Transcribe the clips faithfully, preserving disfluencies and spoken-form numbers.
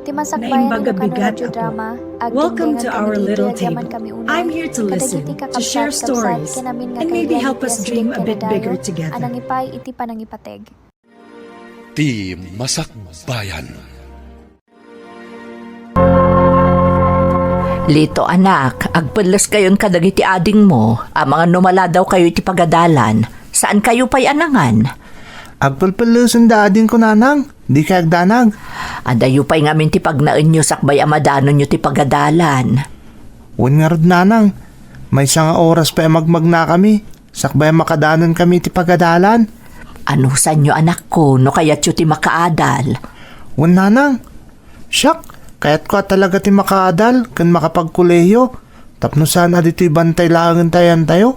Ti masakbayan. Naimbag a bigat, Apo. Welcome to our little table. I'm here to listen, to share stories, and maybe help us dream a bit bigger together. A nangipay iti panangipateg. Ti masakbayan. Lito, anak, agpelleskayon kadagiti adingmo, amangan no maladawkayo iti pagadalan. Saankayo pay a nangan? Agpelpellesen da adingko, nanang. Dikay agdanag. Adayo pay ngamin ti pagnaenyo sakbay a madanonyo ti pagadalan. Wen ngarud, nanang, maysa nga oras pay a magmagnakami, sakbay a makadanonkami iti pagadalan. Anusanyo, anakko, no kayatyo ti makaadal? Wen, nanang. Siak, kayatko a talaga ti makaadal ken makapagkolehiyo tapno saan a ditoy bantay laengen ti ayantayo.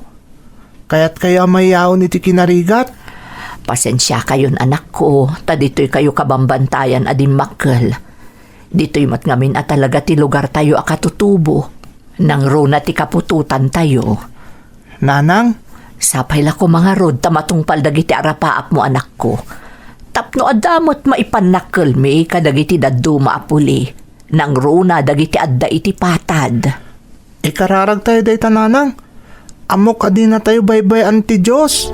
Kayatkayo a mayaon iti kinarigat? Pasensiakayon, anakko, ta ditoykayo kabambantayan a dimmakkel. Ditoy met ngamin a talaga ti lugartayo a katutubo. Nangruna ti kaputotantayo. Nanang? Sapay la koma ngarud ta matungpal dagiti arapaapmo, anakko. Tapno adda met maipannakkelmi kadagiti dadduma a puli. Nangruna dagiti adda iti patad. Ikararagtayo dayta, nanang. Ammok a dinatayo baybay-an ti Dios.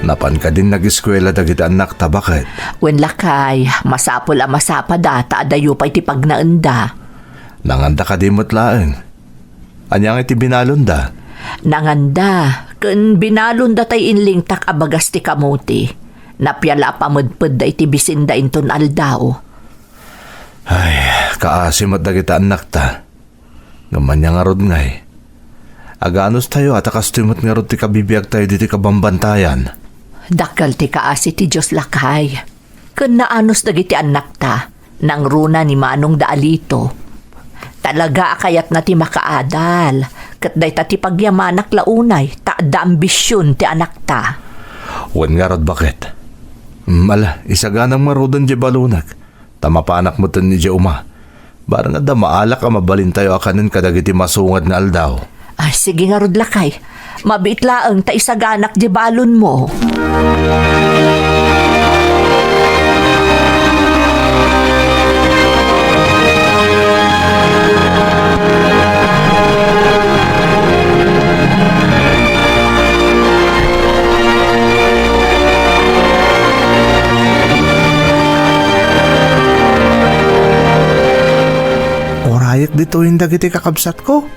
Napan kadin nag-eskuela dagiti annakta, baket? Wen, lakay, masapul a masapada ta adayo pay ti pagnaenda. Nanganda kadi met laeng? Ania nga iti binalonda? Nanganda, ken binalonda tay inlingtak a bagas ti kamote. Napiala a pamedpedda iti bisinda inton aldaw. Ay, kaasi met dagiti annakta. Ngem ania ngarud ngay? Aganustayo a ta kastoy met ngarud ti kabibiagtayo ditoy kabambantayan. Dakkel ti kaasi ti Dios, lakay. Ken naanus dagiti annakta, nangruna ni manongda a Lito. Talaga a kayatna ti makaadal, ket dayta ti pagyamanak la unay ta adda ambision ti anakta. Wen ngarud, baket? Mm, ala, isaganam ngaruden diay balonek, ta mapanak metten idiay uma. Bareng adda maalak a mabalintayo a kanen kadagiti masungad nga aldaw. Ay, sige ngarud, lakay. Mabiit laeng ta isaganak diay balonmo. Urayek ditoyen dagiti kakabsatko.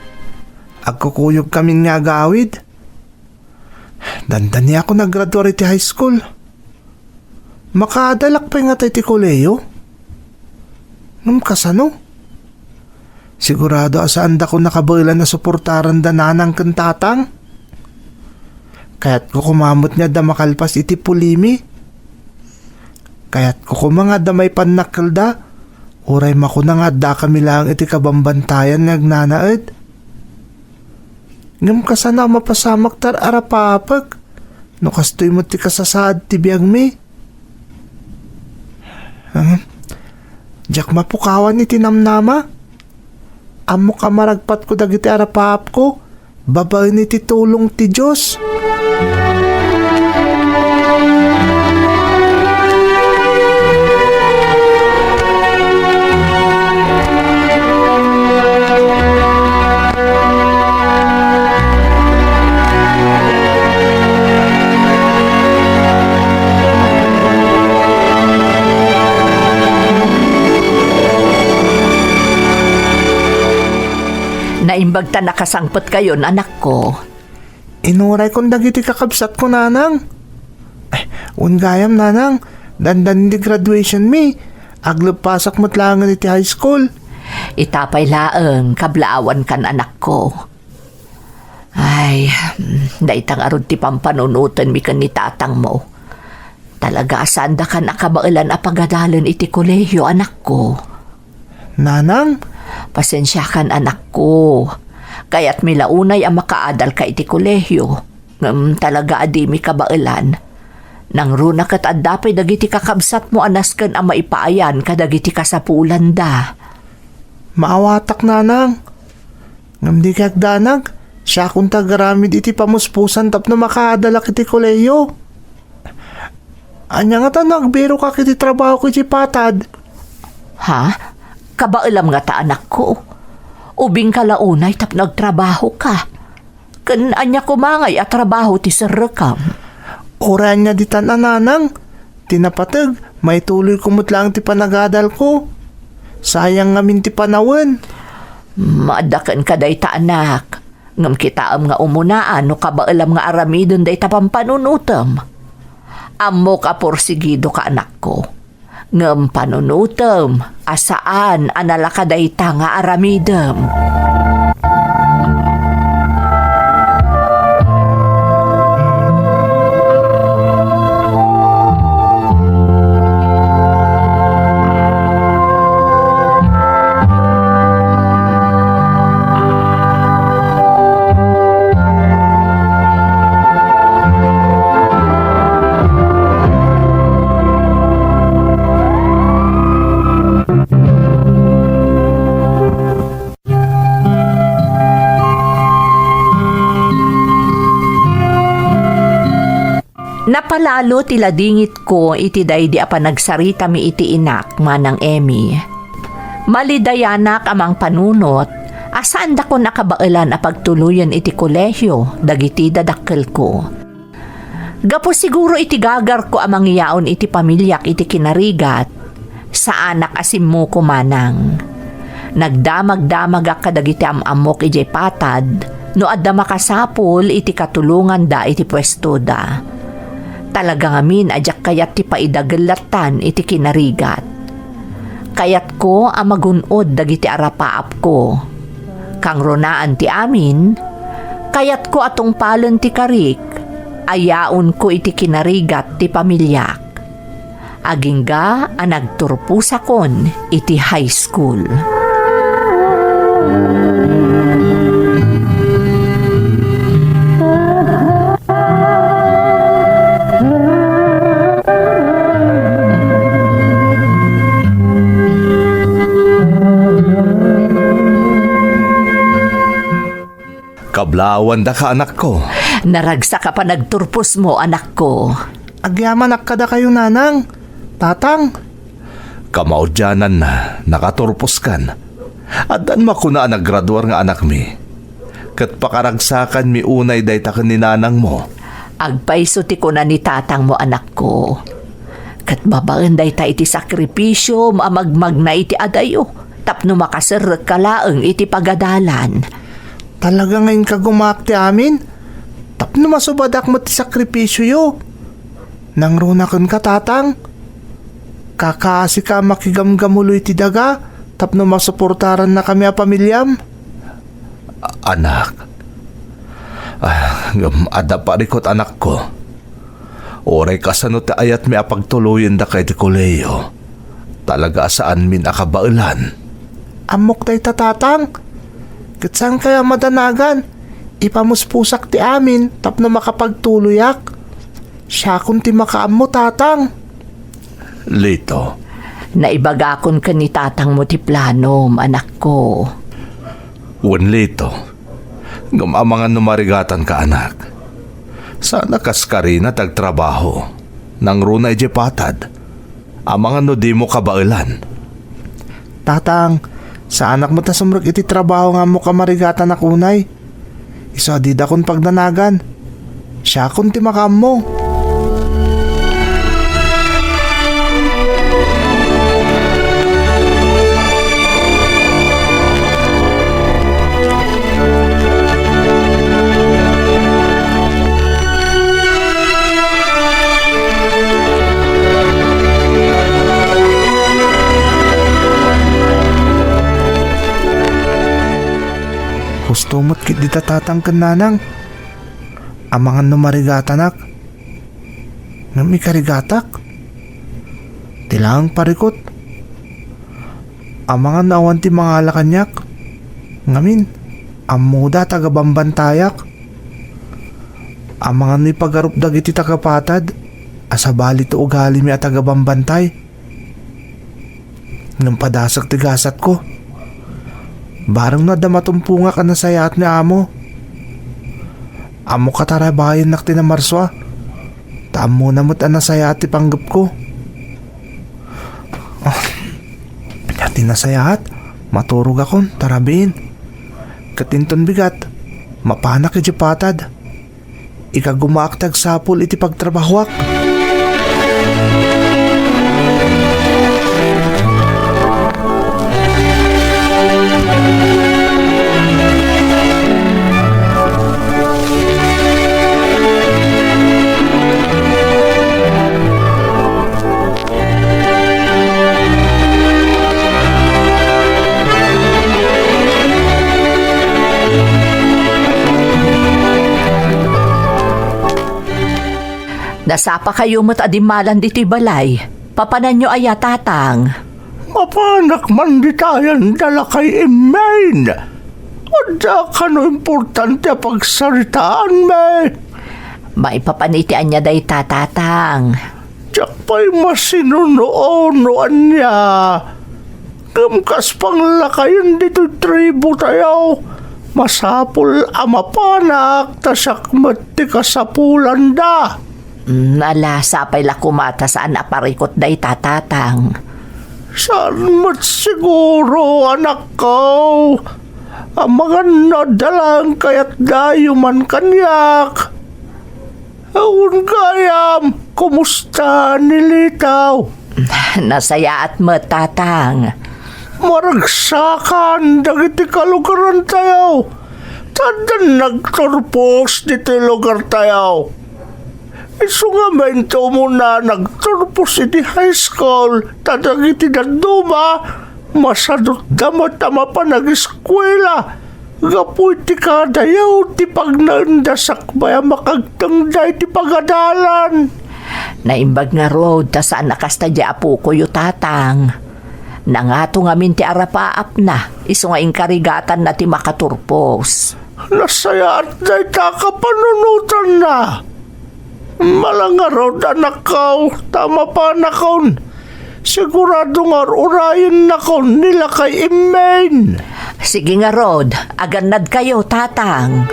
Agkukuyogkamin nga agawid. Dandaniakon a graduar iti high school. Makaadalak pay ngata iti kolehiyo? Ngem kasano? Sigurado a saandakon a kabaelan a suportaran da nanang ken tatang. Kayatko koma met nga adda makalpas iti pulimi. Kayatko koma nga adda maipannakkelda, uray makuna nga addakami laeng iti kabambantayan nga agnanaed. Ngem kasano a mapasamak ti ar-arapapek no kastoy met ti kasasaad ti biagmi? Hmm. Diak mapukawan iti namnama. Ammok a maragpatko dagiti arapapko babaen iti tulong ti Dios. Naimbag ta nakasangpetkayon, anakko. Inuraykon dagiti kakabsatko, nanang. Eh, wen gayam, nanang, dandani ti graduation mi. Agleppasak met laengen iti high school. Ita pay laeng, kablaawankan, anakko. Ay, dayta ngarud ti pampanunotenmi ken ni tatangmo. Talaga a saandakan a kabaelan a pagadalen iti kolehiyo, anakko. Nanang? Pasensiakan, anakko. Kayatmi la unay a makaadalka iti kolehio, ngem talaga a dimi kabaelan. Nangruna ket adda pay dagiti kakabsatmo a nasken a maipaayan kadagiti kasapulanda. Maawatak, nanang. Ngem dikay agdanag, siakon ti agaramid iti pamuspusan tapno makaadalak iti kolehio. Ania ngata no agbirokak iti trabahok iti patad? Ha? Kabaelam ngata, anakko? Ubingka la unay tapno agtrabahoka. Ken ania koma ngay a trabaho ti serrekam? Uray ania ditan a, nanang, ti napateg, maituloyko met laeng ti panagadalko. Sayang ngamin ti panawen. Maadda kenka dayta, anak. Ngem kitaem nga umunaan no kabaelam nga aramiden dayta pampanunotem. Ammok a porsigidoka, anakko. Ngem panunotem a saan a nalaka dayta nga aramidem. Napalalo ti ladingitko iti daydi a panagsaritami iti inak, Manang Emmy. Malidayanak a mangpanunot a saandakon a kabaelan a pagtuloyen iti kolehio dagiti dadakkelko. Gapu siguro iti gagarko a mangiyaon iti pamiliak iti kinarigat, saanak a simmuko, manang. Nagdamagdamagak kadagiti am-ammok idiay patad no adda makasapul iti katulonganda iti puestoda. Talaga ngamin a diak kayat ti paidagelattan iti kinarigat. Kayatko a magun-od dagiti arapaapko. Kangrunaan ti amin, kayatko a tungpalen ti karik a yaonko iti kinarigat ti pamiliak. Agingga a nagturposakon iti high school. Kablawandaka, anakko. Naragsak a panagturposmo, anakko. Agyamanak kadakayo, nanang, tatang. Kamaudiananna, nakaturposkan. Addan makuna a naggraduar nga anakmi. Ket pakaragsakanmi unay dayta ken ni nanangmo. Agpayso ti kuna ni tatangmo, anakko. Ket babaen dayta iti sakripisiom a magmagna iti adayo tapno makaserrekka laeng iti pagadalan. Talaga nga inkagumaak ti amin tapno masubadak met ti sakripisioyo. Nangruna kenka, tatang. Kakaasika a makigamgamuloy ti daga tapno masuportarannakami a pamiliam. A-, anak. Ah, ngem adda parikut, anakko. Uray kasano ti ayatmi a pagtuloyendaka iti kolehiyo, talaga a saanmin a kabaelan. Ammok dayta, tatang. Ket saankayo a madanagan, ipamuspusak ti amin tapno makapagtuloyak. Siakon ti makaammo, tatang. Lito. Naibagakon ken ni tatangmo ti planom, anakko. Wen, Lito, ngem amangan no marigatanka, anak. Saan a kas karina ti agtrabaho. Nangruna idiay patad. Amangan no dimo kabaelan. Tatang, saanak met a sumrek iti trabaho nga ammok a marigatanak unay. Isu a didakon pagdanagan. Siakon ti makaammo. Husto met ketdi ta tatang ken nanang. Amangan no marigatanak. Ngem ikarigatak. Ti laeng parikut. Amangan no awan ti mangala kaniak. Ngamin, Ammoda a tagabambantayak. Amangan no ipagarup dagiti tagapatad a sabali ti ugalimi a tagabambantay. Ngem padasek ti gasatko. Bareng no adda matumpongak a nasayaat ni amo. Ammok a tarabayennak ti namarsua, ta ammona met a nasayaat ti panggepko. Ah, ti nasayaat, maturogakon, tarabiin. Ket inton bigat, mapanak idiay patad. Ikagumaak ti agsapul iti pagtrabahoak. Nasapakayo met a dimmalan ditoy balay. Papananyo aya, Tatang? Mapanak man ditayen da lakay Immay. Adda kano importante a pagsaritaanmi. Maipapan iti ania dayta, Tatang? Diak pay masinuno no ania. Ngem kas panglakayen ditoy tribu tayo, masapul a mapanak ta siak met ti kasapulanda. Mm, ala, sapay la koma ta saan a parikut dayta, Tatang. Saan met siguro, anakko. Amangan no adda laeng kayatdayo man kaniak. Awan gayam, kumusta ni Litaw? Nasayaat met, Tatang. Maragsakan dagiti kalugarantayo. Ta addan nagturpos ditoy lugartayo. Isu ngamin ti umuna nagturpos iti high school, ta dagiti dadduma, masadutda met a mapan ageskuela. Gapu iti kadayaw ti pagnaenda sakbay a makagtengda iti pagadalan. Naimbag ngarud ta saan a kasta di apokoyo, Tatang. Nangato ngamin ti arapaapna, isu nga inkarigatanna ti makaturpos. Nasayaat dayta a kapanunotanna. Mala ngarud, anakko, ta mapanakon. Sigurado nga ur-urayennakon ni lakay Immay. Sige ngarud, agannadkayo, Tatang.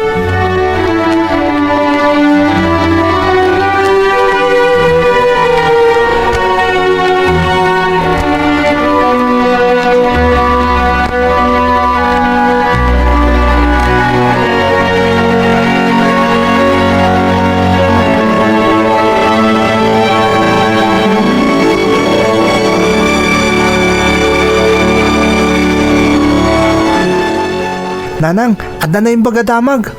Nanang, adda naimbag a damag.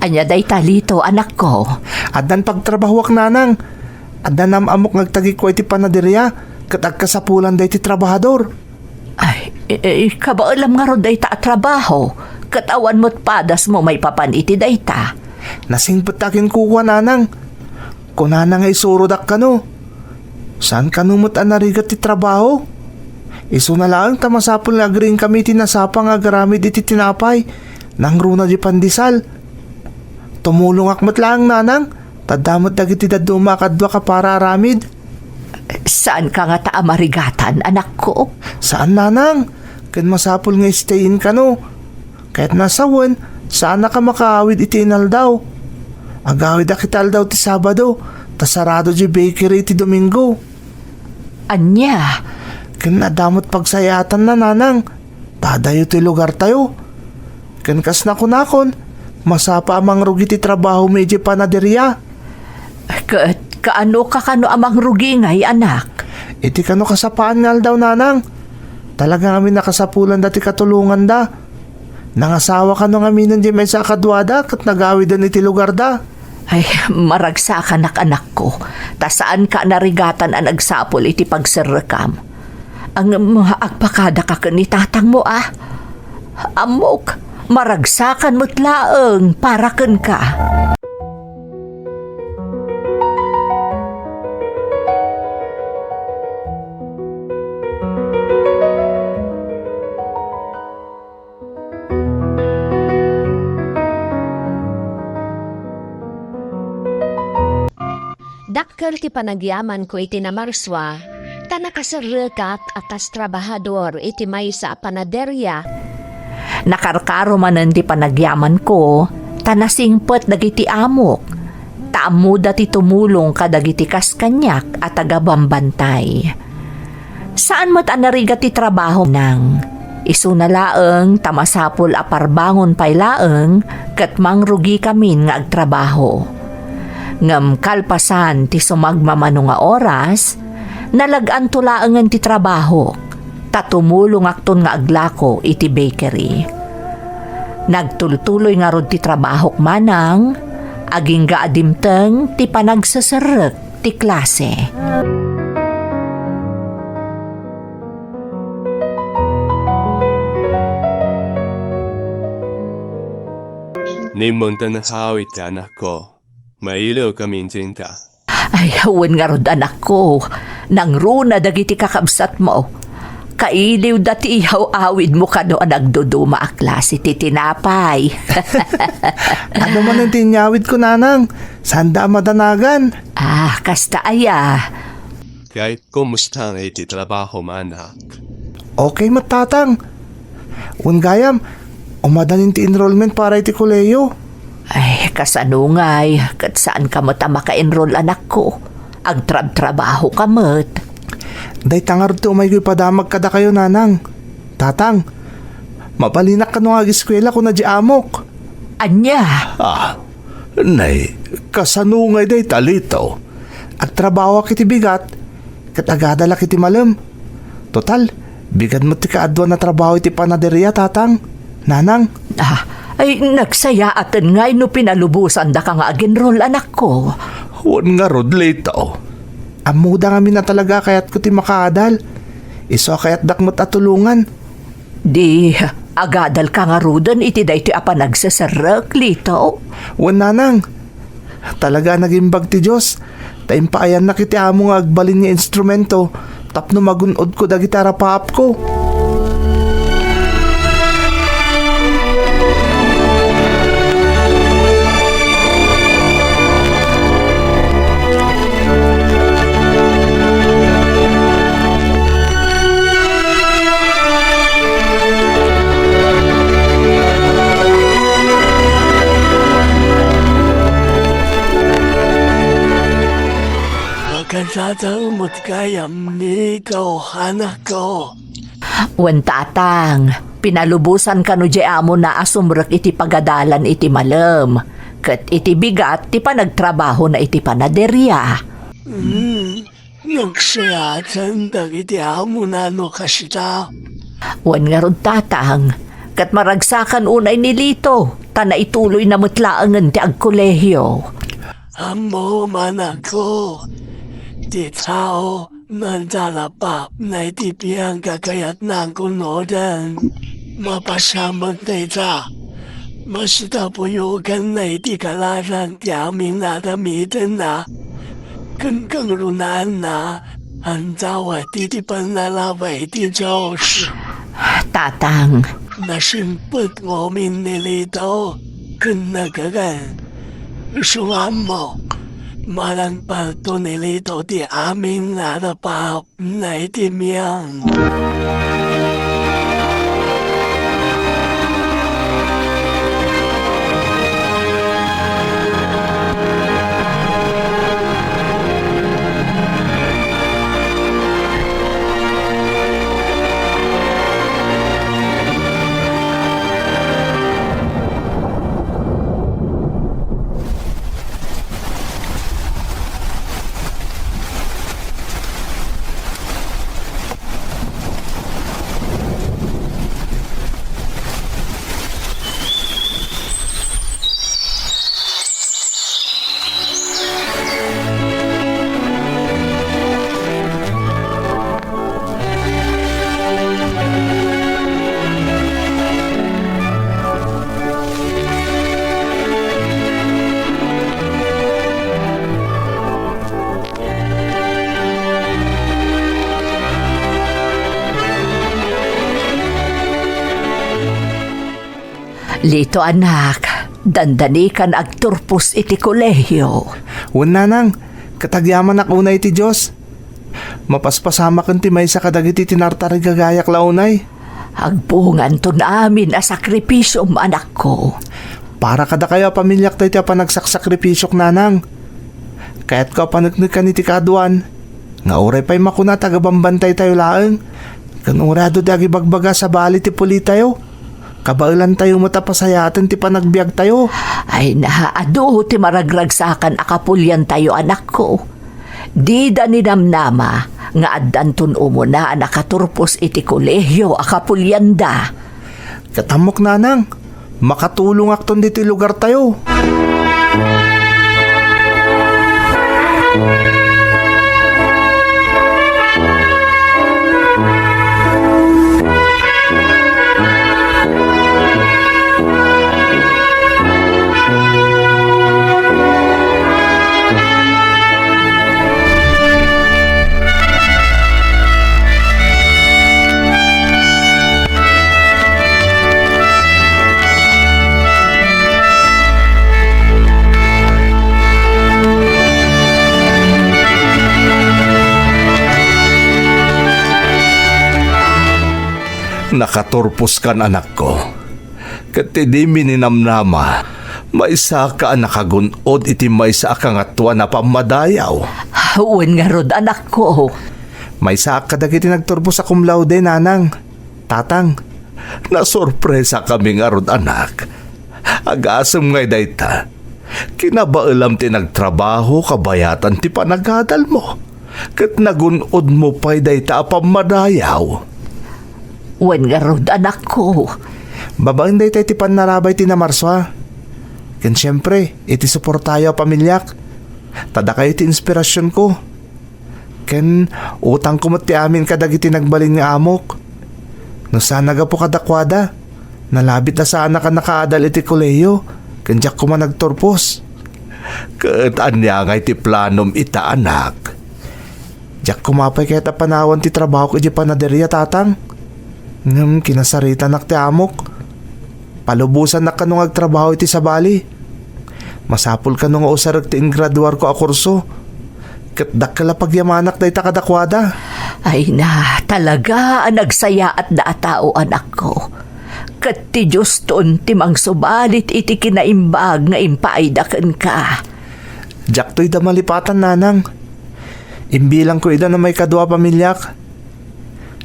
Ania dayta, Lito, anakko? Addan pagtrabahoak, Nanang. Adda nam-ammok nga agtagikua iti panaderia, ket agkasapulan daytoy trabahador. Ay, e, e, kabaelam ngarud dayta a trabaho, ket awan met padasmo maipapan iti dayta. Nasingpet ta kenkuana, Nanang. Kunana nga isurodak kano. Saan kano met a narigat ti trabaho? Isuna laeng ta masapul nga agriingkami iti nasapa nga agaramid iti tinapay, nangruna di pandesal. Tumulongak met laeng, Nanang, ta adda met dagiti dadduma a kaduak a para aramid. Saanka ngata a marigatan, anakko? Saan, Nanang. Ken masapul nga stay-in kano. Ket no sawen, saannak a makaawid iti inaldaw. Agawidak iti aldaw ti Sabado, ta sarado diay bakery iti Domingo. Ania? Ken adda met pagsayaatanna, Nanang. Ta adayo ti lugartayo. Ken kas nakunakon, masapa a mangrugi ti trabahomi idiay panaderia. Ket kaanoka kano a mangrugi ngay, anak? Iti kano kasapaan nga aldaw, Nanang. Talaga ngamin a kasapulanda ti katulonganda. Nangasawa kano ngaminen diay maysa a kaduada ket nagawiden iti lugarda. Ay, maragsakanak, anakko, ta saanka a narigatan a nagsapul iti pagserrekam. Ngem agpakadaka ken ni tatangmo, a? Ammok, maragsakan met laeng para kenka. Dakkel ti panagyamanko iti namarsua, ta nakaserrekak a kas trabahador iti maysa a panaderia. Nakarkaro manen ti panagyamanko, ta nasingpet dagiti amok, ta ammoda ti tumulong kadagiti kas kaniak a tagabambantay. Saan met a narigat ti trabaho, Nang. Isuna laeng ta masapul a parbangon pay laeng ket mangrugikamin nga agtrabaho. Ngem kalpasan ti sumagmamano nga oras, nalag-anto laengen ti trabahok, ta tumulongakton nga aglako iti bakery. Nagtultuloy ngarud ti trabahok, Manang, agingga a dimteng ti panagseserrek ti klase. Nimmongta nakawit ti anakko. Mailiwkami intinta. Ay, wen ngarud, anakko. Nangruna dagiti kakabsatmo. Kailiwda ti iyaw-awidmo kano a nagduduma a klase ti tinapay. Adu manen ti inyawidko, Nanang. Sanda a madanagan. Ah, kasta aya. Kay, kumusta nga iti trabaho, manak? Okay met, Tatang. Wen gayam, umadan ti enrollment para iti kolehiyo. Ay, kasano ngay, ket saanka met a maka-enroll, anakko? Agtrabtrabahoka met. Dayta ngarud ti umayko ipadamag kadakayo, Nanang. Tatang, mabalinak kano nga ageskuela kuna di amok. Ania? Ah, nay, kasano ngay dayta, Lito? Agtrabahoak iti bigat, ket agadalak iti malem. Total, bigat met ti kaaduan a trabaho iti panaderia, Tatang, Nanang. Ah, ay, nagsayaaten ngay no pinalubosandaka nga agenrol, anakko. Wen ngarud, Lito. Ammoda ngamin a talaga a kayatko ti makaadal. Isu a kayatdak met a tulongan. Di, agadalka ngaruden iti daytoy a panagseserrek, Lito? Wen, Nanang. Talaga a nagimbag ti Dios, ta impaayannak iti amo nga agbalin nga instrumento tapno magun-odko dagiti arapaapko. Makasatang met gayam, Lito, anakko. Wen, Tatang, pinalubosan kano di amona a sumrek iti pagadalan iti malem, ket iti bigat ti panagtrabahona iti panaderia. Mm, nagsayaaten dagiti amona no kasita. Wen ngarud, Tatang, ket maragsakan unay ni Lito, ta naituloyna met laengen ti agkolehio. Ammom, anakko, ti tao nagdalapapna iti biang kakayatna a kunoden. Mapasiam met dayta. Masita puyoganna iti kaladan ti amin a aramidna. Ken kangrunaanna, andawat iti pannalabay ti Dios. Tatang. Nasingpet ngamin ni Lito ken nagagan. Isu nga ammok, malangpalto ni Lito ti amin nga arapaap na iti miang. Lito, anak, dandanikan agturpos iti kolehio. Wen, Nanang, Ket agyamanak unay iti Dios. Mapaspasamaken ti maysa kadagiti tinartarigagayak la unay. Agpunganton amin a sakripisiom, anakko. Para kadakayo a pamiliak daytoy a panagsaksakripisio, nanang. Kayatko a paneknekan iti kaaduan nga uray pay makuna a agabambantaytayo laeng, ken uray adu ti agibagbaga a sabali ti pulitayo, kabaelantayo met a pasayaaten ti panagbiagtayo. Ay na, adu ti maragragsakan a kapuliantayo, anakko. Dida ninamnama nga addanton umuna a nakaturpos iti kolehio a kapulianda. Ket ammok, nanang, makatulongakton ditoy lugartayo. Nakaturposkan, anakko. Ket ti dimi ninamnama, maysaka a nakagun-od iti maysa a kangatoan a pammadayaw. Wen ngarud, anakko. Maysaak kadagiti nagturpos a cum laude, nanang. Tatang, nasurpresakami ngarud, anak. Agasem ngay dayta. Kinabaelam ti nagtrabaho kabayatan ti panagadalmo, ket nagun-odmo pay dayta a pammadayaw. Wen ngarud, anakko. Babaen dayta iti pannarabay ti namarsua. Ken siempre, iti suportayo a pamiliak. Ta dakayo ti inspirasionko. Ken utangko met ti amin kadagiti nagbalin nga amok. No saan a gapu kadakuada, nalabit a saanak a nakaadal iti kolehio, ken diak koma nagturpos. Ket ania ngay ti planom ita, anak? Diak koma pay kayat a panawan ti trabahok idiay panaderia, tatang. Ngem kinasaritanak ti amok. Palubosannak kano nga agtrabaho iti sabali. Masapul kano nga usarek ti ingraduarko a kurso. Ket dakkel a pagyamanak dayta kadakuada. Ay na, talaga a nagsayaatda a tao, anakko. Ket ti Dioston ti mangsubalit iti kinaimbag nga impaayda kenka. Diakto ida malipatan, nanang. Imbilangko ida no maikadua a pamiliak.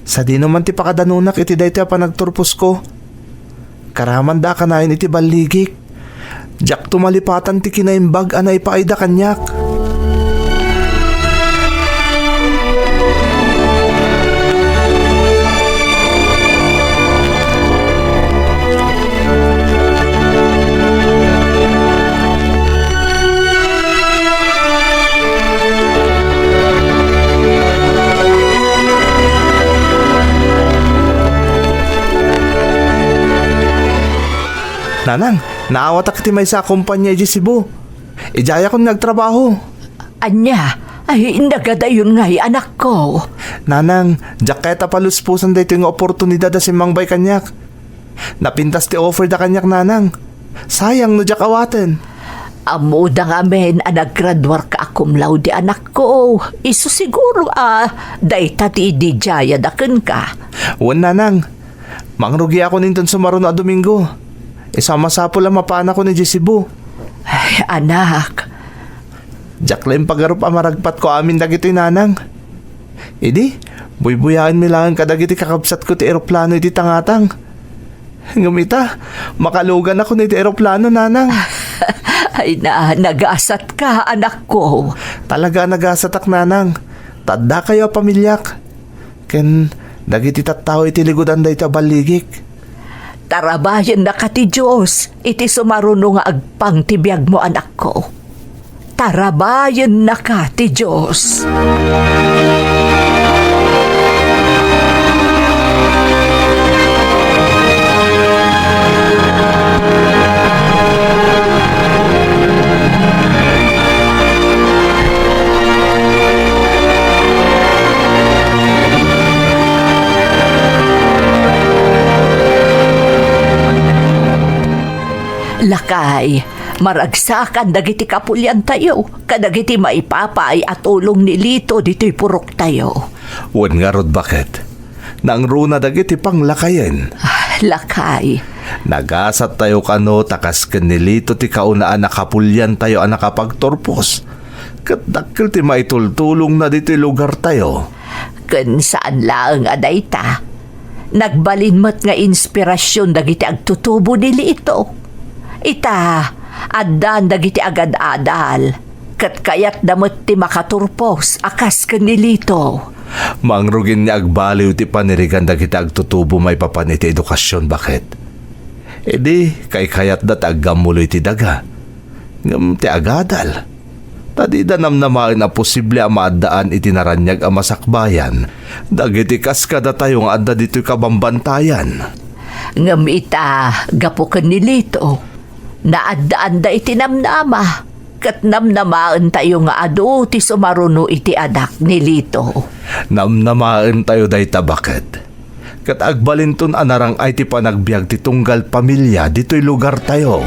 Sadino man ti pakadanunak iti daytoy a panagturposko, karamanda a kanayon iti balligik. Diakto malipatan ti kinaimbag a naipaayda kaniak. Nanang, naawatak iti maysa a kompania idiay Cebu. Idiayakon nga agtrabaho. Ania? Ay, nagadayon ngay, anakko. Nanang, diak kayat a palusposan daytoy nga oportunidad a simmangbay kaniak. Napintas ti offerda kaniak, nanang. Sayang no diak awaten. Ammoda ngamin a naggraduarka a cum laude, anakko. Isu siguro a dayta ti idi diayada kenka. Wen, nanang. Mangrugiakon inton sumaruno a Domingo. Isu a masapul a mapanakon idiay Cebu. Ay, anak. Diak la impagarup a maragpatko amin dagitoy, nanang. Idi, buybuyaenmi laeng kadagiti kakabsatko ti eroplano iti tangatang. Ngem ita, makaluganakon iti eroplano, nanang. Ay na, nagasatka, anakko. Talaga a nagasatak, nanang. Ta addakayo a pamiliak. Ken dagiti tattao iti ligudan dayta a balligik. Tarabayennaka ti Dios iti sumaruno nga agpang ti biagmo, anakko. Tarabayennaka ti Dios. Lakay, Maragsakan dagiti kapuliantayo kadagiti maipapaay a tulong ni Lito ditoy puroktayo. Wen ngarud, baket, nangruna dagiti panglakayen. Ah, lakay. Nagasattayo kano ta kas ken ni Lito ti kaunaan a kapuliantayo a nakapagturpos. Ket dakkel ti maitultulongna ditoy lugartayo. Ken saan laeng a dayta, nagbalin met nga inspirasyon dagiti agtutubo ni Lito. Ita, addan dagiti agad-adal, ket kayatda met ti makaturpos a kas ken ni Lito. Mangrugin nga agbaliw ti panirigan dagiti agtutubo maipapan iti edukasion, baket. Idi, kaykayatda ti aggammulo iti daga. Ngem ti agadal, ta dida namnamaen a posible a maaddaan iti naraniag a masakbayan dagiti kas kadatayo nga adda ditoy kabambantayan. Ngem ita, gapu ken ni Lito, naaddaanda iti namnama, ket namnamaentayo nga adu ti sumaruno iti adak ni Lito. Namnamaentayo dayta, baket. Ket agbalinton a narang-ay ti panagbiag ti tunggal pamilia ditoy lugartayo.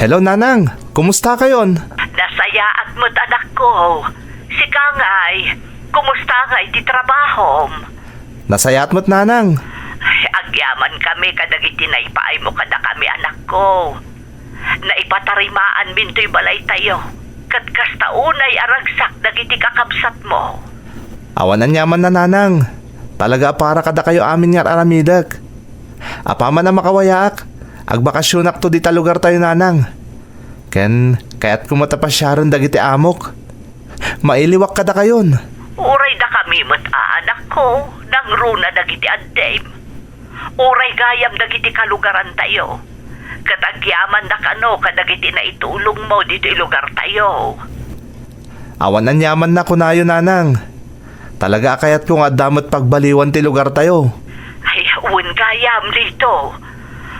Hello, Nanang. Kumusta kayon? Nasayaat met, anakko. Sika ngay, kumusta ngay ti trabahom? Nasayaat met, Nanang. Ay, agyaman kami kadagiti naipaaymo kadakami, anakko. Naipatarimaanmin toy balaytayo, ket kasta unay a ragsak dagiti kakabsatmo. Awan aniamanna, Nanang. Talaga a para kadakayo amin nga ar-aramidek. Apaman a makawayaak, agbakasionakto dita lugartayo, Nanang. Ken kayatko met a pasiaren dagiti amok. Mailiwak kadakayon. Uray dakami met a, anakko, nangruna dagiti addim. Uray gayam dagiti kalugarantayo, ket agyamanda kano kadagiti naitulongmo ditoy lugartayo. Awan aniamanna kunayo, Nanang. Talaga a kayatko nga adda met pagbaliwan ti lugartayo. Ay, wen gayam, Lito.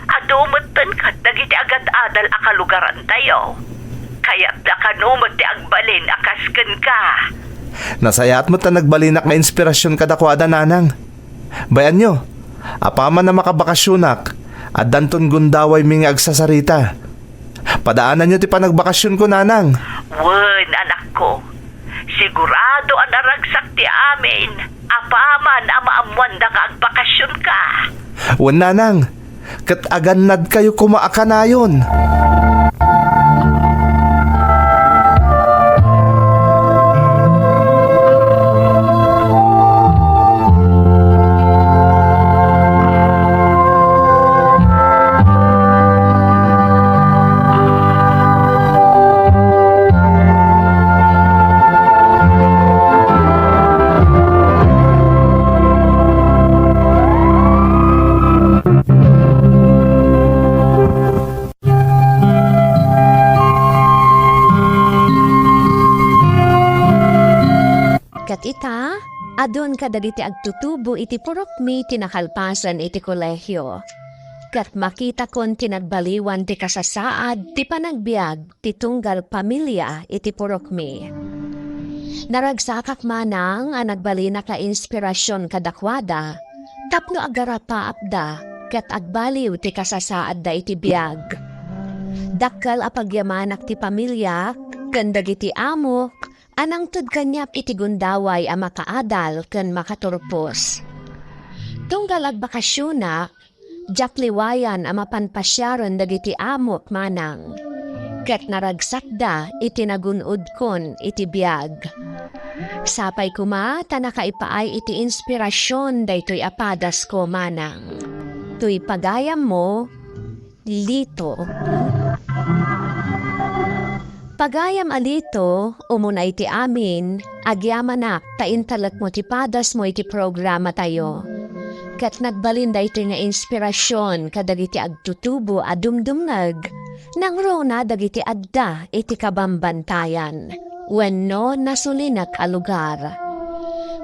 Adu metten ket dagiti agad-adal a kalugarantayo. Kayatda kano met ti agbalin a kas kenka. Nasayaat met ta nagbalinak nga inspirasyon kadakuada, Nanang. Bayanyo, apaman a makabakasionak, addanton gundawaymi nga agsasarita. Padaananyo ti panagbakasionko, Nanang. Wen, anakko. Sigurado a naragsak ti amin, apaman a maammoanda nga agbakasionka. Wen, Nanang, ket agannadkayo koma a kanayon. Ket ita, adun kadagiti agtutubo iti purokmi ti nakalpasan iti kolehio. Ket makitakon ti nagbaliwan ti kasasaad ti panagbiag ti tunggal pamilia iti purokmi. Naragsakak manang a nagbalinak a inspirasyon kadakuada tapno agarapaapda ket agbaliw ti kasasaadda iti biag. Dakkel a pagyamanak ti pamiliak ken dagiti amok a nangted kaniak iti gundaway a makaadal ken makaturpos. Tunggal agbakasionak, diak liwayan a mapan pasiaren dagiti amok manang, ket naragsakda iti nagun-odkon iti biag. Sapay koma ta nakaipaay iti inspirasyon daytoy a padasko manang. Toy pagayammo, Lito. Pagayam a Lito, umuna iti amin, agyamanak ta intalekmo ti padasmo iti programatayo. Ket nagbalin daytoy nga inspirasyon kadagiti agtutubo a dumdumngeg, nangruna dagiti adda iti kabambantayan. wenno nasulinak a lugar.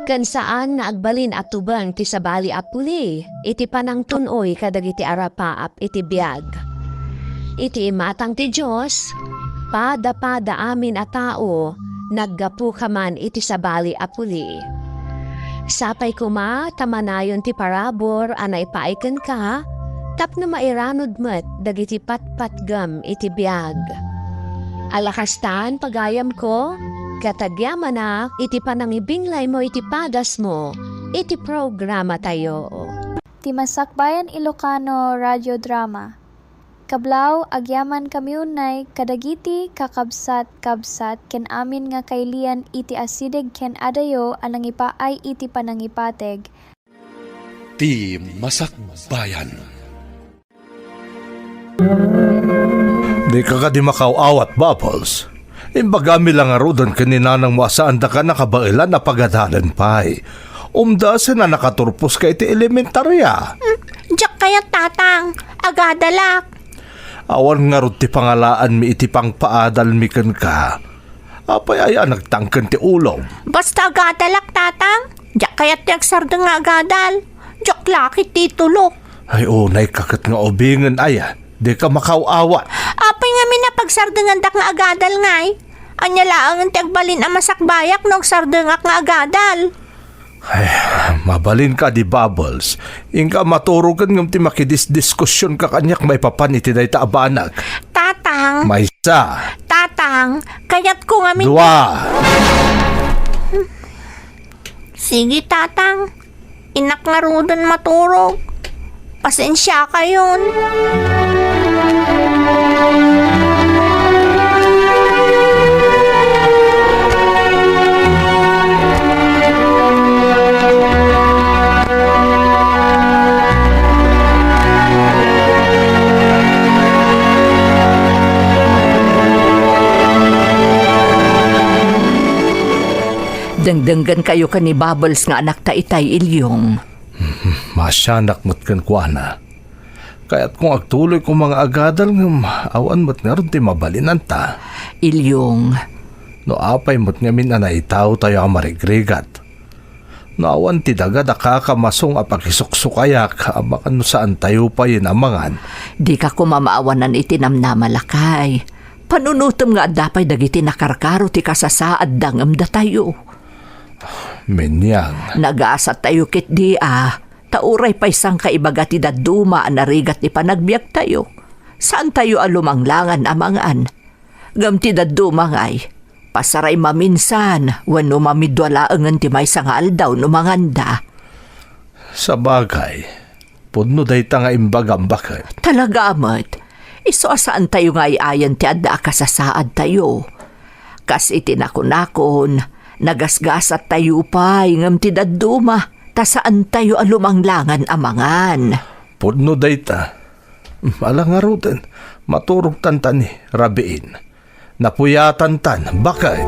Ken saan nga agbalin a tubeng ti sabali a puli iti panangtun-oy kadagiti arapaap iti biag. Iti imatang ti Dios, pada-pada amin a tao naggapuka man iti sabali a puli. Sapay koma ta manayon ti parabur a naipaay kenka tapno mairanod met dagiti patpatgem iti biag. Ala kastan, pagayamko, ket agyamanak iti panangibinglaymo iti padasmo iti programatayo. Ti Masakbayan Ilocano Radio Drama. Kablaw, agyamankami unay kadagiti kakabsat-kabsat ken amin nga kailian iti asideg ken adayo a nangipaay iti panangipateg. Ti Masakbayan. Dika kadi makaw-awat, Bubbles. Imbagami la ngaruden ken ni nanangmo a saandaka nakabaelan a pagadalen pay. Umdasen a nakaturposka iti elementarya. Hmm, diak kayat, Tatang. Agadalak. Awan ngarud ti pangalaanmi iti pangpaadalmi kenka. Apay aya a nagtangken ti ulom? Basta agadalak, Tatang. Diak kayat ti agsardeng nga agadal. Diak la ket ti tulok. Ay, unayka ket nga ubingen aya. Dika makaw-awat. Apay ngamin a pagsardengandak nga agadal ngay? Ania laengen ti agbalin a masakbayak no agsardengak nga agadal? Ay, mabalin kadi, Bubbles. Inka maturogen ngem ti makidisdiskusionka kaniak maipapan iti dayta a banag. Tatang. Maysa. Tatang, kayatko ngamin. Dua. Sige, Tatang. Innak ngaruden maturog. Pasensiakayon. Dengdenggenkayo ken ni Bubbles nga anakta itay, Ilyong. Maasianak met kenkuana. Kayatko nga agtuloy koma nga agadal ngem awan met ngarud ti mabalinanta. Ilyong. No apay met ngamin a naitaotayo a marigrigat. No awan ti daga, daka a kamasong a pakisuksukayak, amangan no saantayo payen a mangan. Dika koma maawanan iti namnama, lakay. Panunotem nga adda pay dagiti nakarkaro ti kasasaadda ngem datayo. Menyang. Nagasattayo ketdi a, ta uray pay sangkaibaga ti dadduma a narigat ti panagbiagtayo. Saantayo a lumanglangan a mangan. Ngem ti dadduma ngay, pasaray maminsan wenno mamidua laengen ti maysa nga aldaw no manganda. Sabagay, pudno dayta nga imbagam, baket. Talaga met, isu a saantayo nga ay-ayan ti adda a kasasaadtayo. Kas iti nakunakon, nagasgasattayo pay ngem ti dadduma, ta saantayo a lumanglangan a mangan. Pudno dayta. Ala ngaruden, maturogtan ta ni, rabiin. Napuyatantan, baket.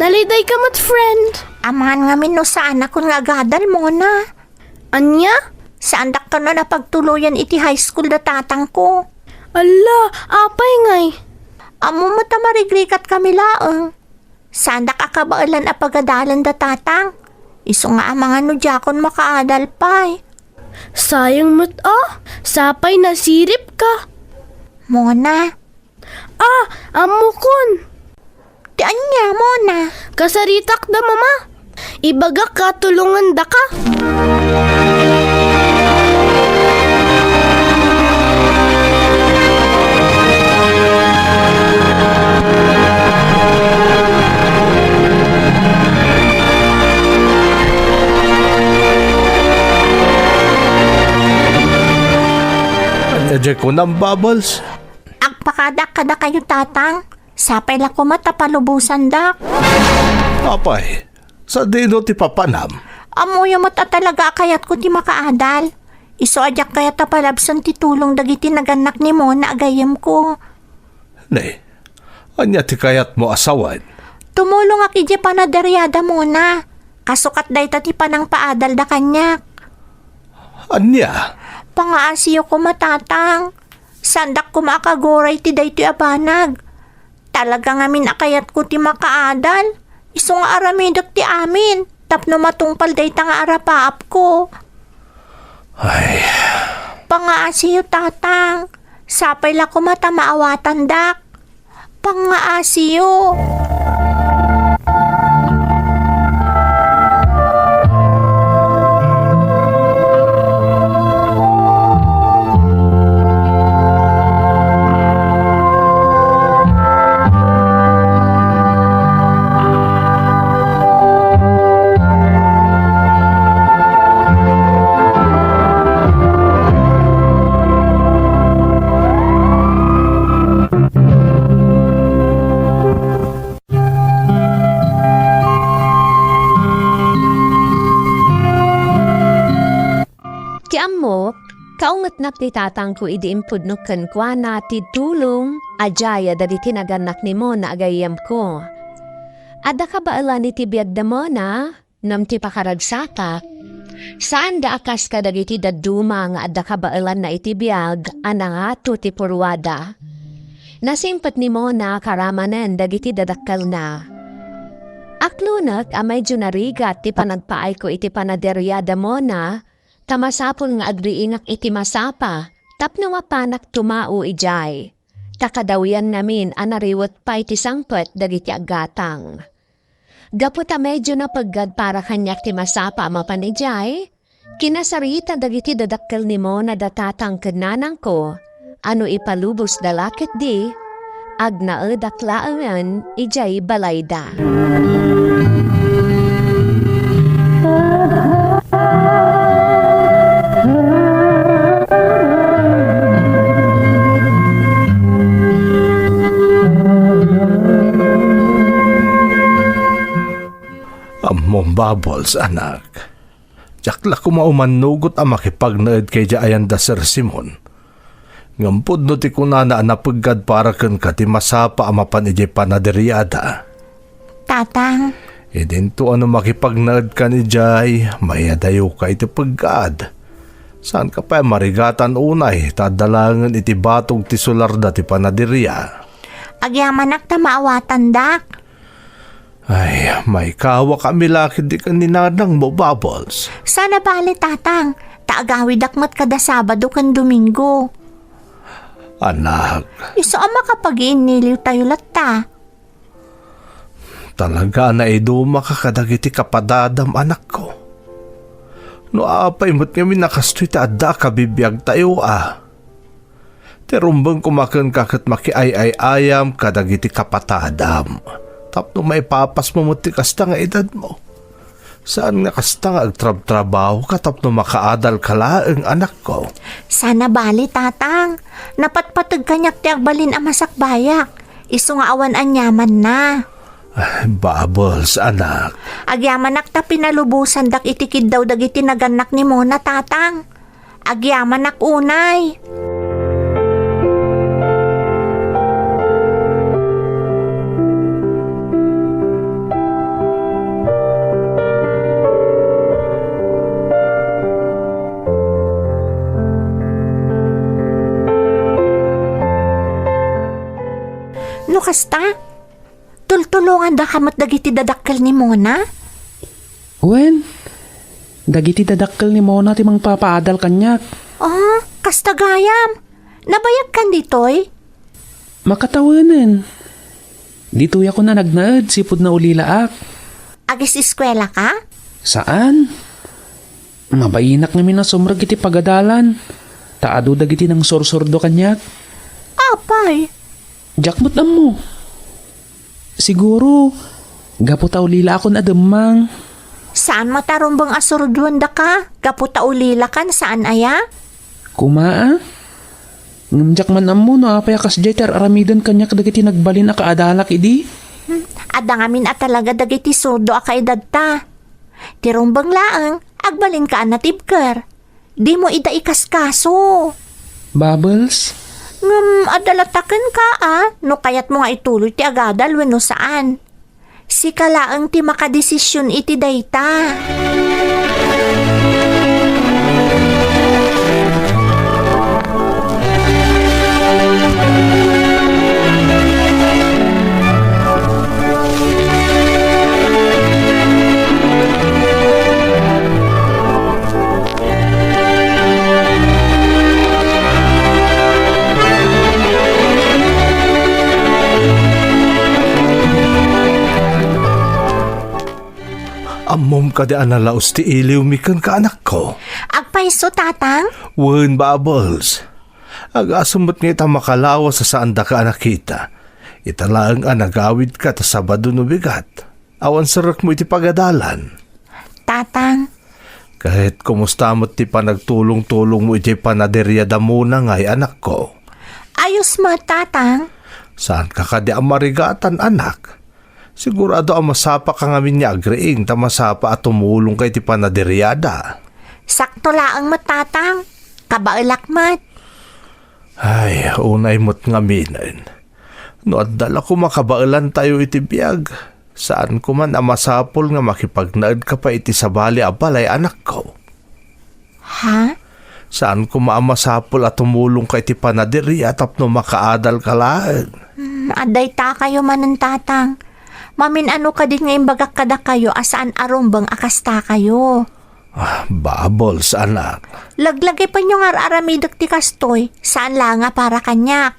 Nalidayka met, friend. Amangan ngamin no saanakon nga agadal, Mona. Ania? Saandak kano a pagtuloyan iti high school da tatangko. Alla, apay ngay? Ammo met a marigrigatkami laeng. Saandak a kabaelan a pagadalen da tatang. Isu nga amangan no diakon makaadal pay. Sayang met a, sapay nasiripka. Mona, Ah, ammokon. Ti ania, Mona? Kasaritak da mama. Ibagak a tulongandaka. Ania diay kunam, Bubbles? Agpakadak kadakayo, Tatang. Sapay la koma ta palubosandak. Apay, sadino ti papanam? Ammoyo met a talaga a kayatko ti makaadal. Isu a diak kayat a palabsen ti tulong dagiti nagannak ni Mona a gayyemko. Ne, ania ti kayatmo a sawen? Tumulongak idiay panaderiada, Mona. Kasukat dayta ti panangpaadalda kaniak. Ania? Pangaasiyo koma, Tatang. Saandak koma a kaguray ti daytoy a banag. Talaga ngamin a kayatko ti makaadal. Isu nga aramidek ti amin tapno matungpal dayta nga arapaapko. Ay. Pangaasiyo, Tatang. Sapay la koma ta maawatandak. Pangaasiyo. Ti ammok, kaungetnak ti tatangko idi impudno kenkuana ti tulong a diay dagiti nagannak ni Mona a gayyemko. Adda kabaelan iti biag da Mona, ngem ti pakaragsatak, saanda a kas kadagiti dadduma nga adda kabaelanna iti biag a nangato ti purruada. Nasimpet ni Mona karamanen dagiti dadakkelna. Aklonek a medyo narigat ti panagpaayko iti panaderia da Mona, ta masapul nga agriingak iti masapa tapno mapanak tumao idiay. Ta kadawian ngamin a nariwet pay ti sangpet dagiti aggatang. Gapu ta medyo napeggad para kaniak ti masapa a mapan idiay, kinasarita dagiti dadakkel ni Mona da tatang ken nanangko a no ipalubosda la ketdi, agnaedak laengen idiay balayda. Ammom, Bubbles, anak. Diak la koma umannugot a makipagnaed ken idiay ayan da Sir Simon. Ngem pudno ti kunana a napeggad para kenka ti masapa a mapan idiay panaderiada. Tatang. Idinto a no makipagnaedkan idiay, maiyadayoka iti peggad. Saanka pay a marigatan unay, ta adda laengen iti batog ti sularda ti panaderia. Agyamanak ta maawatandak. Ay, maikawak a milakid di ken ni nanangmo, Bubbles. Saan a bale, Tatang, ta agawidak met kada Sabado ken Domingo. Anak. Isu a makapagiinniliw tayo latta. Talaga a naidumaka kadagiti kapadadam, anakko. No apay met ngamin a kastoy ti adda a kabibiag tayo, a. Ti rumbeng koma kenka ket makiay-ay-ayam kadagiti kapatadam, tapno maipapasmo met ti kasta nga edadmo. Saan nga kasta nga agtrabtrabahoka tapno makaadalka laeng, anakko. Saan a bale, Tatang. Napatpateg kaniak ti agbalin a masakbayak. Isu nga awan aniamanna. Ah, Bubbles, anak. Agyamanak ta pinalubosandak iti kiddaw dagiti nagannak ni Mona, Tatang. Agyamanak unay. No kasta, tultulongandaka met dagiti dadakkel ni Mona? Wen, dagiti dadakkel ni Mona ti mangpapaadal kaniak. Ah, kasta gayam. Nabayagkan ditoy? Makatawenen. Ditoyak a nagnaed, sipud naulilaak. Agis-eskuelaka? Saan. Mabainak ngamin a sumrek iti pagadalan, ta adu dagiti nangsursurdo kaniak. Apay? Diak met ammo. Siguro, gapu ta ulilaakon a demmang. Saan met a rumbeng a surduendaka, gapu ta ulilakan, saan aya? Kuma, a? Ngem diak man ammo no apay a kasdiay ti ar-aramiden kaniak dagiti nagbalin a kaadalak idi. Hmm, adda ngamin a talaga dagiti surdo a kaedadta. Ti rumbeng laeng, agbalinka a natibker. Dimo ida ikaskaso. Bubbles? Ngem adda latta kenka, a, no kayatmo nga ituloy ti agadal wenno saan. Sika laeng ti makadesision iti dayta. Ammom kadi a nalaus ti iliwmi kenka, anakko? Agpayso, Tatang? Wen, Bubbles. Agasem met nga ita makalawas a saandaka a nakita. Ita laeng a nagawidka ta Sabado no bigat. Awan serrekmo iti pagadalan. Tatang. Ket kumusta met ti panagtulong-tulongmo iti panaderia da Mona ngay, anakko? Ayos met, Tatang. Saanka kadi a marigatan, anak? Sigurado a masapaka ngamin nga agriing ta masapa a tumulongka iti panaderiada. Sakto laeng met, Tatang. Kabaelak met. Ay, unay met ngaminen. No adda la koma kabaelantayo iti biag, saanko man a masapul nga makipagnaedka pay iti sabali a balay, anakko. Ha? Saanko koma a masapul a tumulongka iti panaderia tapno makaadalka laeng. Hmm, adda itakayo manen, Tatang. Mamin-ano kadi nga imbagak kadakayo a saan a rumbeng a kastakayo? Ah, Bubbles, anak. Laglagipenyo nga ar-aramidek ti kastoy, saan la nga para kaniak.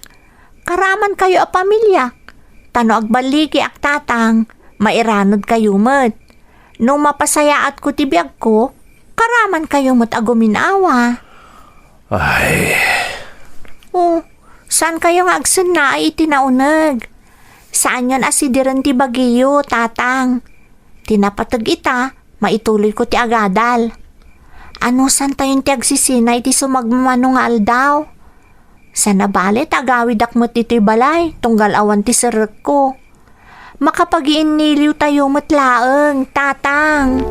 Karamankayo a pamiliak. Ta no agballigiak, Tatang, mairanudkayo met. No mapasayaatko ti biagko, karamankayo met a guminawa. Ay. Oh, saankayo nga agsennaay iti nauneg? Saanyon a sidiren ti bagiyo, Tatang. Ti napateg ita, maituloyko ti agadal. Anusantayon ti agsisina iti sumagmamano nga aldaw? Saan a bale ta agawidak met ditoy balay, tunggal awan ti serrekko. Makapagiinniliwtayo met laeng, Tatang.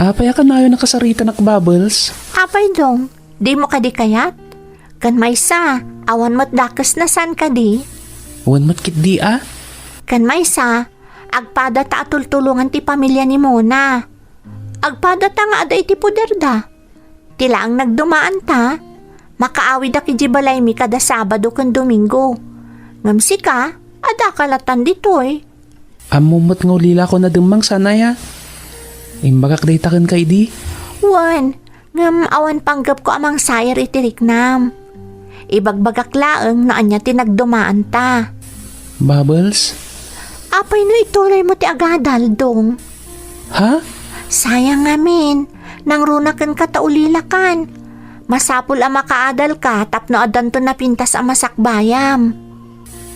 Apay a kanayon a kasaritanak, Bubbles? Apay, Dong, dimo kadi kayat? Ken maysa, awan met dakesna, saan kadi? Wen met ketdi a. Ken maysa, agpadata a tultulongan ti pamilia ni Mona. Agpadata nga adda iti poderda. Ti laeng nagdumaanta, makaawidak idiay balaymi kada Sabado ken Domingo. Ngem sika, addaka lattan ditoy. Ammom met nga ulilakon a demmang, saan aya? Imbagak dayta kenka idi? Wen, ngem awan panggepko a mangsair iti riknam. Ibagbagak laeng no ania ti nagdumaanta. Bubbles? Apay no ituloymo ti agadal, Dong? Ha? Sayang ngamin, nangruna kenka ta ulilakan. Masapul a makaadalka tapno addanto napintas a masakbayam.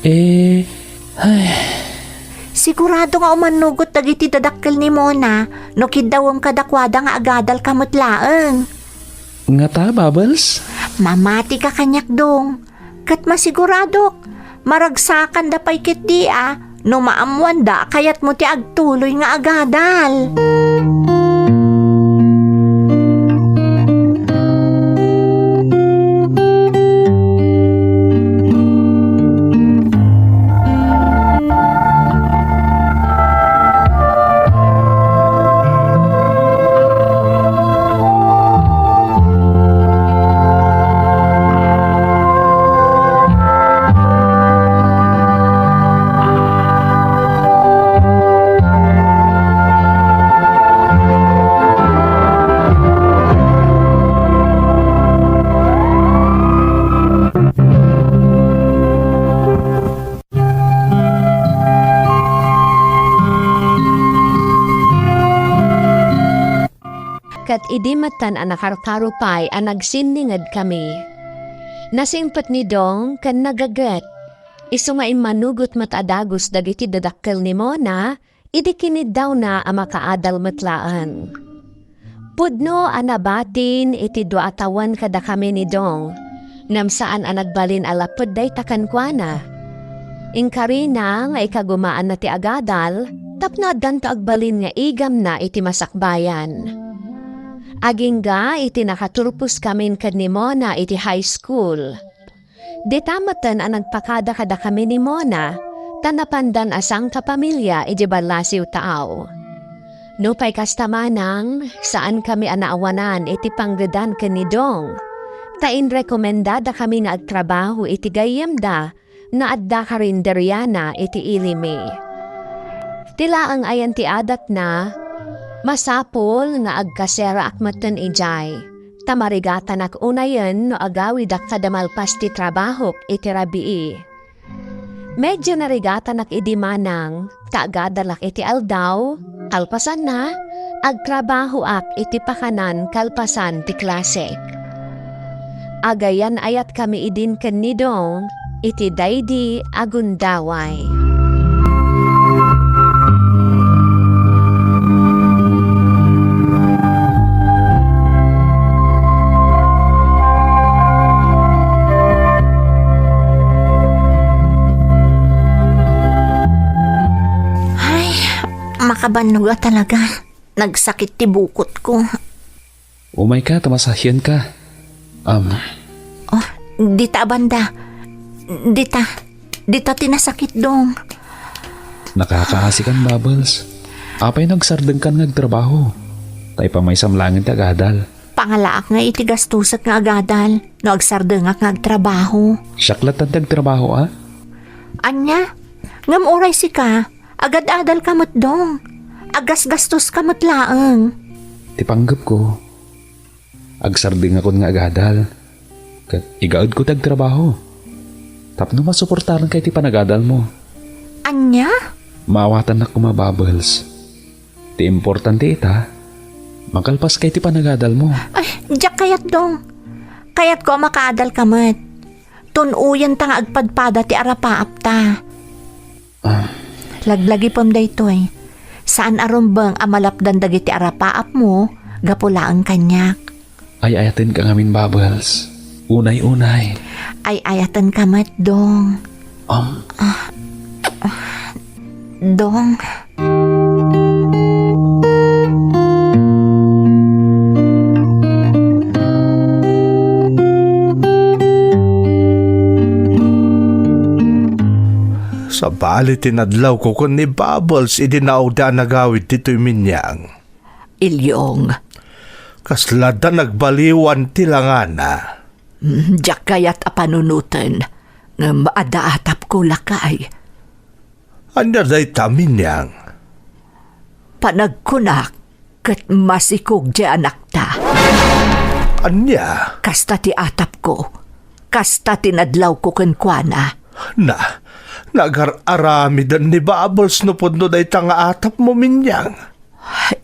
Eh, ay. Sigurado nga umannugot dagiti dadakkel ni Mona no kiddawem kadakuada nga agadalka met laeng. Ngata, Bubbles? Mamatika kaniak, Dong. Ket masiguradok, maragsakanda pay ketdi a no maammoanda a kayatmo ti agtuloy nga agadal. Ket idi metten a nakarkaro pay a nagsinningedkami, nasingpet ni Dong ken nagaget. Isu nga immanugot met a dagus dagiti dadakkel ni Mona, idi kiniddawna a makaadal met laeng. Pudno a nabatin iti dua a tawen kadakami ni Dong, ngem saan a nagbalin a lapud dayta kenkuana. Inkarina nga ikagumaanna ti agadal tapno addanto agbalin nga igamna iti masakbayan. Agingga iti nakaturposkamin ken ni Mona iti high school. Dita metten a nagpakada kadakami ni Mona, ta napandan a sangkapamilya iti ballasiw taaw. Nupay kasta manang, saankami a naawanan iti panggedan ken ni Dong, ta inrekomendadakami nga agtrabaho iti gayyemda nga adda karinderiana iti Ilimi. Ti laeng ayan ti adatna, masapul nga agkaseraak metten idiay, ta marigatanak unayen no agawidak kada malpas ti trabahok iti rabii. Medio narigatanak idi manang, ta agadalak iti aldaw, kalpasanna, agtrabahoak iti pakanan kalpasan ti klasek. Agayan-ayatkami idin ken ni Dong iti daydi a gundaway. Ay, makabannog a talaga. Nagsakit ti bukotko. Umayka, ta masahienka. Am. Oh, dita a banda. Dita. Dita ti nasakit, Dong. Nakakaasikan, Bubbles. Apay no agsardengkan nga agtrabaho? Ta ipamaysam laengen ti agadal. Pangalaak nga iti gastosek nga agadal no agsardengak nga agtrabaho. Siak lattan ti agtrabaho, a? Ania? Ngem uray sika, agad-adalka met, Dong. Agasgastoska met laeng. Ti panggepko, agsardengakon nga agadal. Ket igaedko ti agtrabaho tapno masuportaranka iti panagadalmo. Ania? Maawatannak koma, Bubbles. Ti importante ita, makalpaska iti panagadalmo. Ay, diak kayat, Dong. Kayatko a makaadalka met. Tun-oyenta nga agpadpada ti arapaapta. Ah. Laglagipem daytoy. Saan a rumbeng a malapdan dagiti arapaapmo gapu laeng kaniak. Ay-ayatenka ngamin, Bubbles. Unay-unay. Ay-ayatenka met, Dong. Um. Ah, ah, Dong. Sabali ti nadlawko ken ni Bubbles idi naawda a nagawid ditoy Minyang. Ilyong. Kasla da nagbaliwan ti langana. Mm, diak kayat a panunoten, ngem adda atapko, lakay. Ania dayta, Minyang? Panagkunak ket masikog ti anakta. Ania? Kasta ti atapko. Kasta ti nadlawko kenkuana. Na, nagar-aramiden ni Bubbles no pudno dayta nga atapmo, Minyang.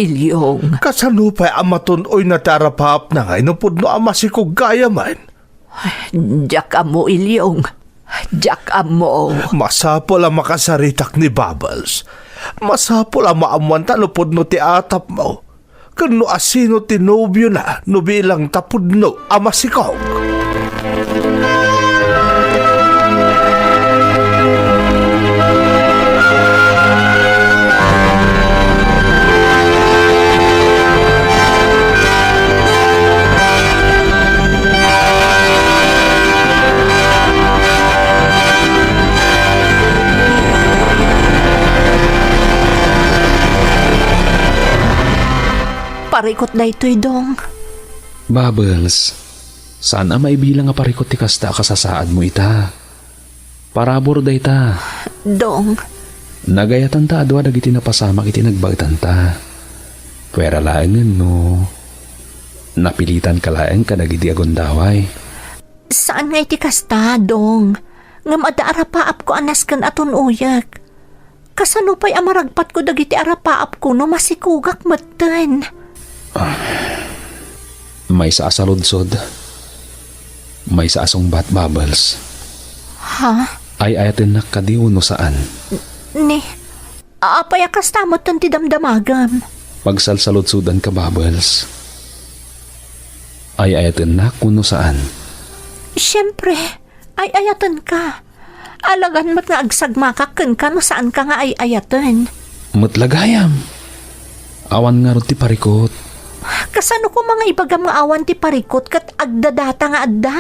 Ilyong. Kasano pay a matun-oyna ti arapaapna ngay no pudno a masikog gayamen? Diak ammo, Ilyong. Diak ammo. Masapul a makasaritak ni Bubbles. Masapul a maammuanta no pudno ti atapmo. Ken no asino ti nobiona no bilang ta pudno a masikog. Parikut daytoy, Dong. Bubbles, saan a maibilang a parikut ti kasta a kasasaadmo ita. Parabur dayta. Dong. Nagayatan ta a dua dagiti napasamak iti nagbaetanta. Puera laengen no napilitanka laeng kadagidi a gundaway. Saan nga iti kasta, Dong. Ngem adda arapaapko a nasken a tun-oyek. Kasano pay a maragpatko dagiti arapaapko no masikogak metten? Ah, maysa a saludsod. Maysa a sungbat, Bubbles. Ha? Ay-ayatennak kadi wenno saan? Ni, apay a kasta metten ti damdamagam? Pagsalsaludsodanka, Bubbles. Ay-ayatennak wenno saan? Siempre, ay-ayatenka. Alagan met nga agsagmakak kenka no saanka nga ay-ayaten. Met la gayam. Awan ngarud ti parikut. Kasano koma nga ibagam nga awan ti parikut ket agdadata nga adda?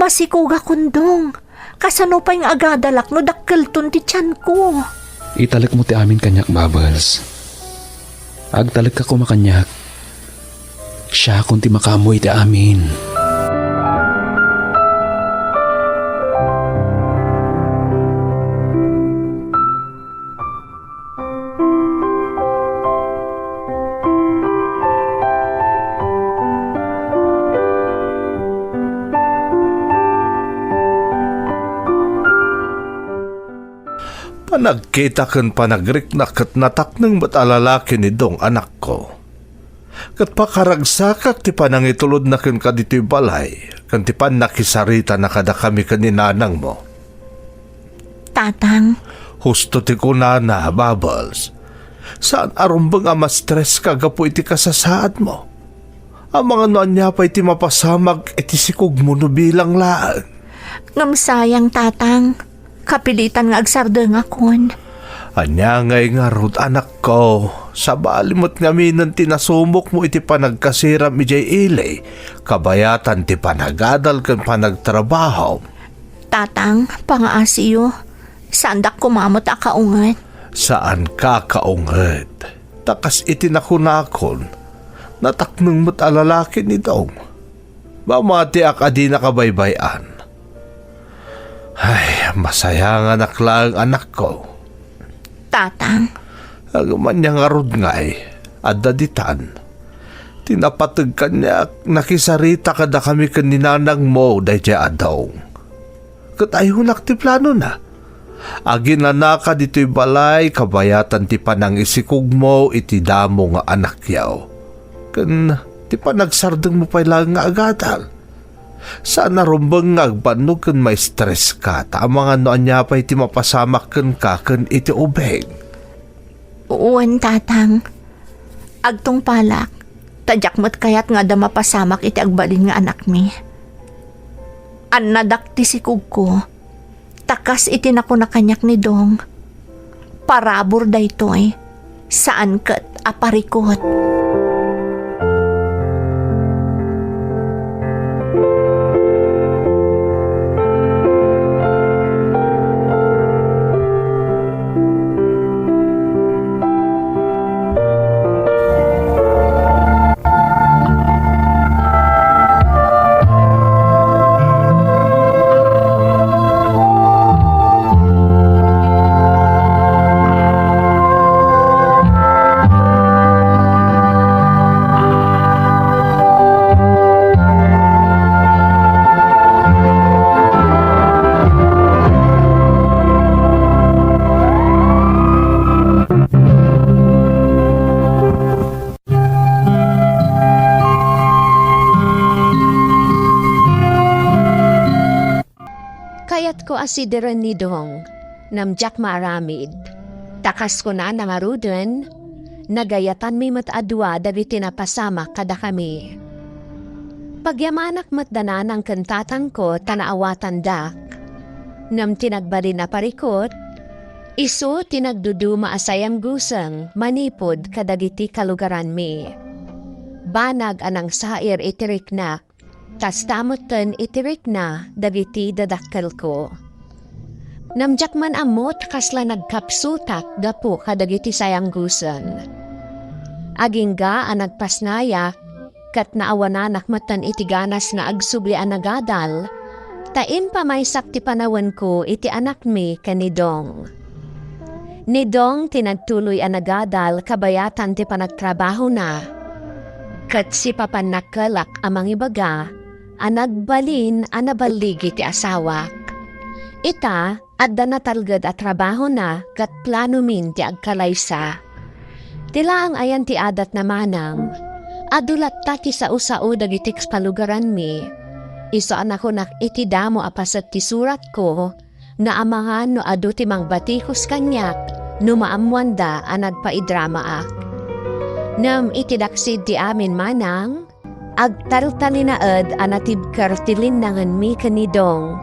Masikogakon, Dong. Kasano pay nga agadalak no dakkelton ti tianko? Italekmo ti amin kaniak, Bubbles. Agtalekka koma kaniak. Siakon ti makaammo iti amin. Panagkita ken panagrikna ket natakneng met a lalaki ni Dong, anakko. Ket pakaragsakak ti panangitulodna kenka ditoy balay ken ti pannakisaritana kadakami ken ni nanangmo. Tatang. Husto ti kunana, Bubbles. Saan a rumbeng a ma-stress ka gapu iti kasasaadmo. Amangan no ania pay ti mapasamak iti sikugmo no bilang laeng. Ngem sayang, Tatang. Kapilitan nga agsardengakon. Ania ngay ngarud, anakko? Sabali met ngaminen ti nasumokmo iti panagkasiram idiay ili, kabayatan ti panagadal ken panagtrabaho. Tatang, pangaasiyo. Saandak koma met a kaunget. Saanka kaunget. Ta kas iti nakunakon, natakneng met a lalaki ni Dong. Mamatiak a dinaka baybay-an. Ay, masayanganak laeng, anakko. Tatang. Ngem ania ngarud ngay, adda ditan. Ti napateg kaniak, nakisarita kadakami ken ni nanangmo daydiay a Dong. Ket ayonak ti planona. Aginanaka ditoy balay kabayatan ti panangisikugmo iti damo nga anakyaw. Ken ti panagsardengmo pay laeng nga agadal. Saan a rumbeng nga agbannog ken maistreska, ta amangan no ania pay ti mapasamak kenka ken iti ubing. Wen, Tatang. Agtungpalak, ta diak met kayat nga adda mapasamak iti agbalin nga anakmi. Annadak ti sikugko, ta kas iti nakuna kaniak ni Dong, parabur daytoy, saan ket a parikut. Kayatko a sideren ni Dong, ngem diak maaramid. Ta kas kunana ngaruden, nagayatanmi met a dua dagiti napasamak kadakami. Pagyamanak met da nanang ken tatangko ta naawatandak. Ngem ti nagbalin a parikut, isu ti nagduduma a sayanguseng manipud kadagiti kalugaranmi. Banag a nangsair iti riknak, kasta metten iti rikna dagiti dadakkelko. Ngem diak man ammo ta kasla nagkapsutak gapu kadagiti sayanguseng. Agingga a nagpasnayak, ket naawananak metten iti ganas nga agsubli a nagadal, ta impamaysak ti panawenko iti anakmi ken ni Dong. Ni Dong ti nagtuloy a nagadal kabayatan ti panagtrabahona. Ket sipapannakkelak a mangibaga a nagbalin a naballigi ti asawak. Ita, adda natalged a trabahona ket planomin ti agkalaysa. Ti laeng ayan ti adatna manang. Adu latta ti sao-sao dagiti kalugaranmi. Isu a nakunak iti damo a paset ti suratko, Naamangan no adu ti mangbatikos kaniak no maammoanda a nagpaidramaak. Ngem iti daksid ti amin manang, agtaltalinaed a natibker ti linnangenmi ken ni Dong.